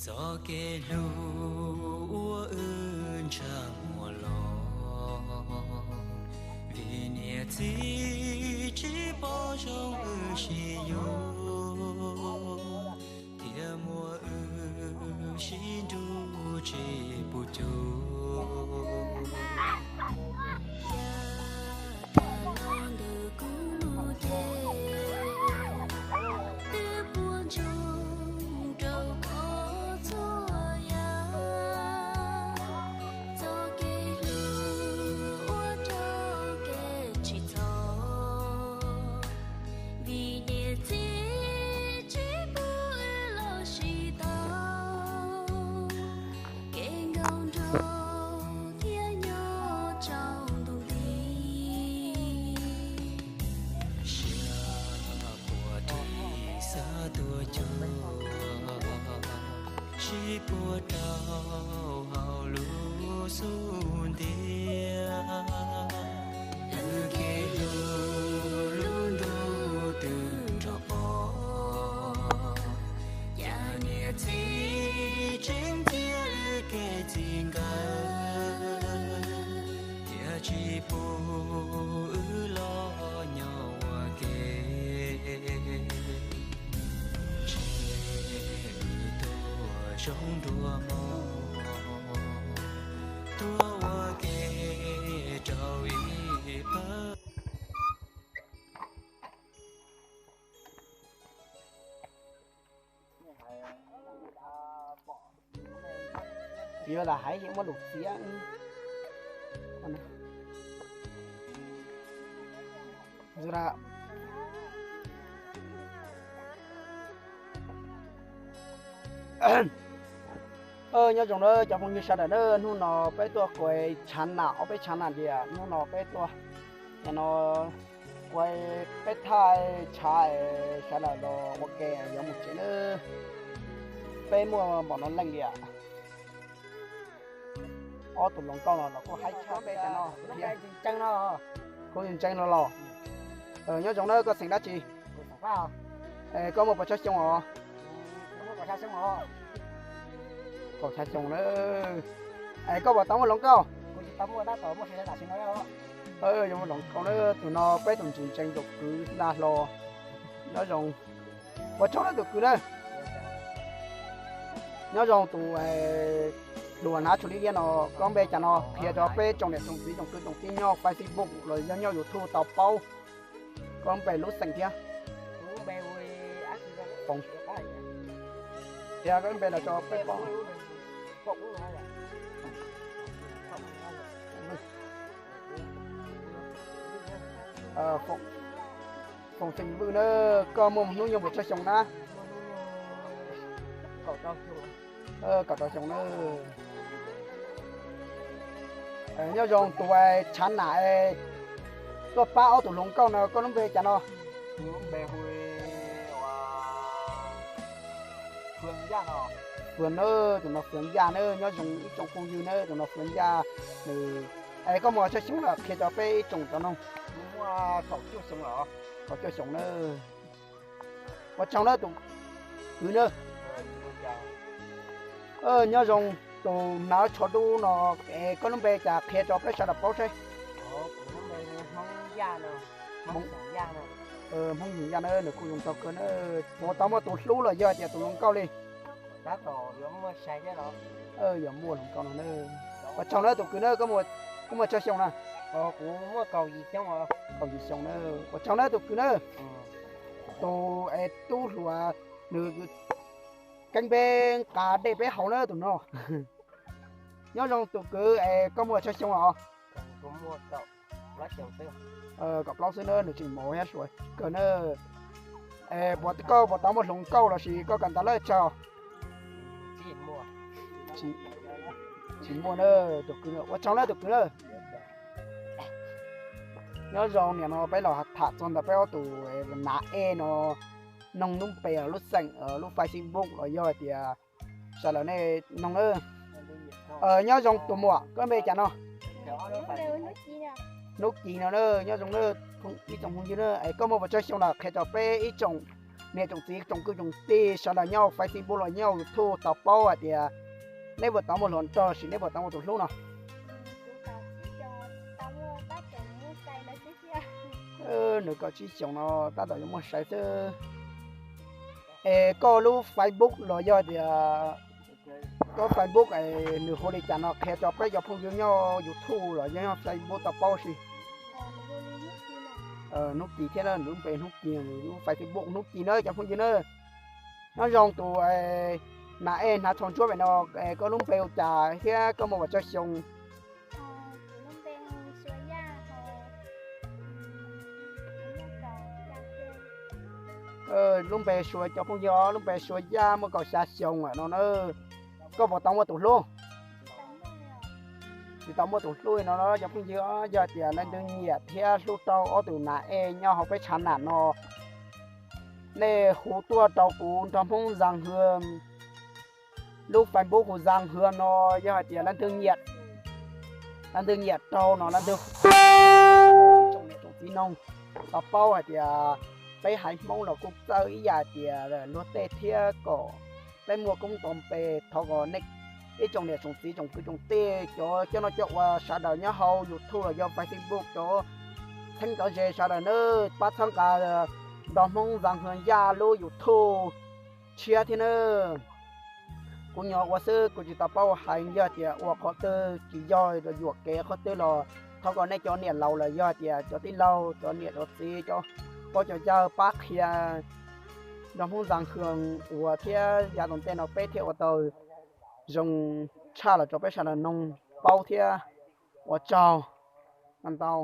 Txoj kev hlub uas wb ntshav muaj los, vim niam txiv tsis pom zoo wb sib yuav, thiaj muab wb sib nrug tsis pub cuag. Yam dab los ntawm kuv lub cev, twb puas ntsoog rau koj txhua yam. Txoj kev hlub ua rau kev tsis txhaum, vim niam txiv tsis pub wb los sib tau. Kev nkauj nraug thiab nyob tsaus ntuj nti, siab puas ris xav tuaj cuag, sib puag rau hauv lub xub ntiag. Lub kev hlub lub ntuj twb nrog pom, cas niam txiv tseem ntxias wb kev txij nkawm, thiaj tsis pub wb los nyob ua ke. Ntshe wb tuaj zoo dua hmo, tuaj ua ke rau ib pawg. Yuav lam hais muaj lus txiav. Nyob zoo na cov phooj ywg sawv daws na, hnub no peb tuaj kuav tshav nam, ob peb tshav nam tias hnub no peb tuaj no kuav peb thaij tshav sawv daws los ua ke yuav mus tsev na. Peb muaj npaum no leej tias ob tug hluas nkauj no los kuj haib tshaj peb cov no. Kuj ntseeg no los. Nyob zoo na, koj xeem dab tsi? Koj muaj puas tsawg xyoo os? Kaum xya xyoo na. Es koj puas tau muaj hluas nkauj? Yuav muaj hluas nkauj na, tus no peb tus ntseeg ntseeg tus kwv Nag Hlo. Nyob zoo. Ua tsaug na tus kwv na. Nyob zoo tus hluas hnav tshua liab liab no, koj npe cas no qhia rau peb tsoom niam tsoom txiv tsoom kwv tsoom tij nyob Facebook los yog nyob YouTube tau paub. Koj npe lub xeem thiab. Qhia koj npe los rau peb paub. Foom Feem Vwj na, koj muaj hnub nyoog puas tsawg xyoo na? Kaum rau xyoo na. Nyob zoo tus tshav nam tuaj pab ob tug hluas nkauj no, koj lub npe cas no? Fwv na, tus no Fwv Yaj na, nyob zoo ib tsoom phooj ywg na, tus no Fwv Yaj nws. Es koj muaj tsawg xyoo lawm qhia rau peb ib tsoom cov noog. Kaum cuaj xyoo na. Ua tsaug na tus kwv na. Nyob zoo tus hnav tsho dub no, es koj lub npe cas qhia rau peb sawv daws paub seb. Hmoob Yaj na, nws kuj zoo txog kawg na. Puas tau muaj tus hlub los yog tias tus hluas nkauj li? Yog muaj hluas nkauj no na. Ua tsaug na tus kwv na, koj muaj tsawg xyoo na? Kaum yim xyoo na. Ua tsaug na tus kwv na. Tus es tub hluas nws keeb peb nqa dej peb haus na tus no. Nyob zoo tus kwv es koj muaj tsawg xyoo os? Kaum plaub xwb na, nws tseem mos thiab sua kawg na. Es puas koj puas tau muaj hluas nkauj los sis koj kawm ntawv lawm tsawg? Tsis muaj na tus kwv na, ua tsaug na tus kwv na. Nyob zoo niam no peb los tham txog ntawm peb ob tug nav ej no, noog lub npe lub xeem lub Facebook los yog hais tias sawv daws nej noog na. Nyob zoo tus muam, koj npe cas no? Hnub Ci no na, nyob zoo na ib tsoom phooj ywg na, es koj muaj puas tsawg xyoo lawm qhia rau peb ib tsoom niam tsoom txiv tsoom kwv tsoom tij sawv daws nyob Facebook los nyob YouTube tau paub hais tias neb puas tau muaj hluas nraug sis neb puas tau muaj tus hlub no? Nws kaum tsib xyoos no tab tom yuav muaj sai xwb. Es koj lub Facebook los yog tias koj Facebook nws hu li cas no qhia rau peb cov phooj ywg nyob YouTube los yog nyob Facebook tau paub si. Hnub Kis thiab, nws lub npe Hnub Kis, nws lub Facebook Hnub Kis na cov phooj ywg na. Nyob zoo tus nas ej hnav tsho ntsuab pem no, koj lub npe hu cas thiab koj muaj pes tsawg xyoo? Lub npe Suav cov phooj ywg, lub npe Suav Yaj muaj kaum xya xyoo lawm no na. Koj puas tau muaj tus hlub? Tsis tau muaj tus hlub no cov phooj ywg. Yog tias leej twg nyiam thiab hlub rau ob tug nas ej nyob hauv peb tshav nam no, nej hu tuaj rau kuv nrog Hmoob Zaj Hwm. Lub Facebook hu Zaj Hwm no, yog hais tias leej twg nyiam, leej twg nyiam rau no leej twg tsoom niam tsoom txiv noog tau paub hais tias peb haiv Hmoob los kuj txawj ib yam tias luag tej thiab kom peb muaj koob ntoo npe. Thov kom nej ib tsoom niam tsoom txiv tsoom kwv tsoom tij cov coj noj coj ua sawv daws nyob hauv YouTube los yog Facebook cov txheeb cov ze sawv daws na, pab txhawb nqa nrog Hmoob Zaj Hwm Yaj lub YouTube tshiab thiab na. Kuv nyuam ua xwb kuv tsis tau paub hais, yog tias ua qhov twg tsis yog yuam kev qhov twg los thov kom nej cov niam laus los yog tias cov tij laug cov niam cov txiv cov pog cov yawg pab qhia nrog Hmoob Zaj Hwm ua thiab yav tom ntej no peb thiaj ua tau zoo tshaj los rau peb sawv daws noog paub thiab. Ua tsaug ntau.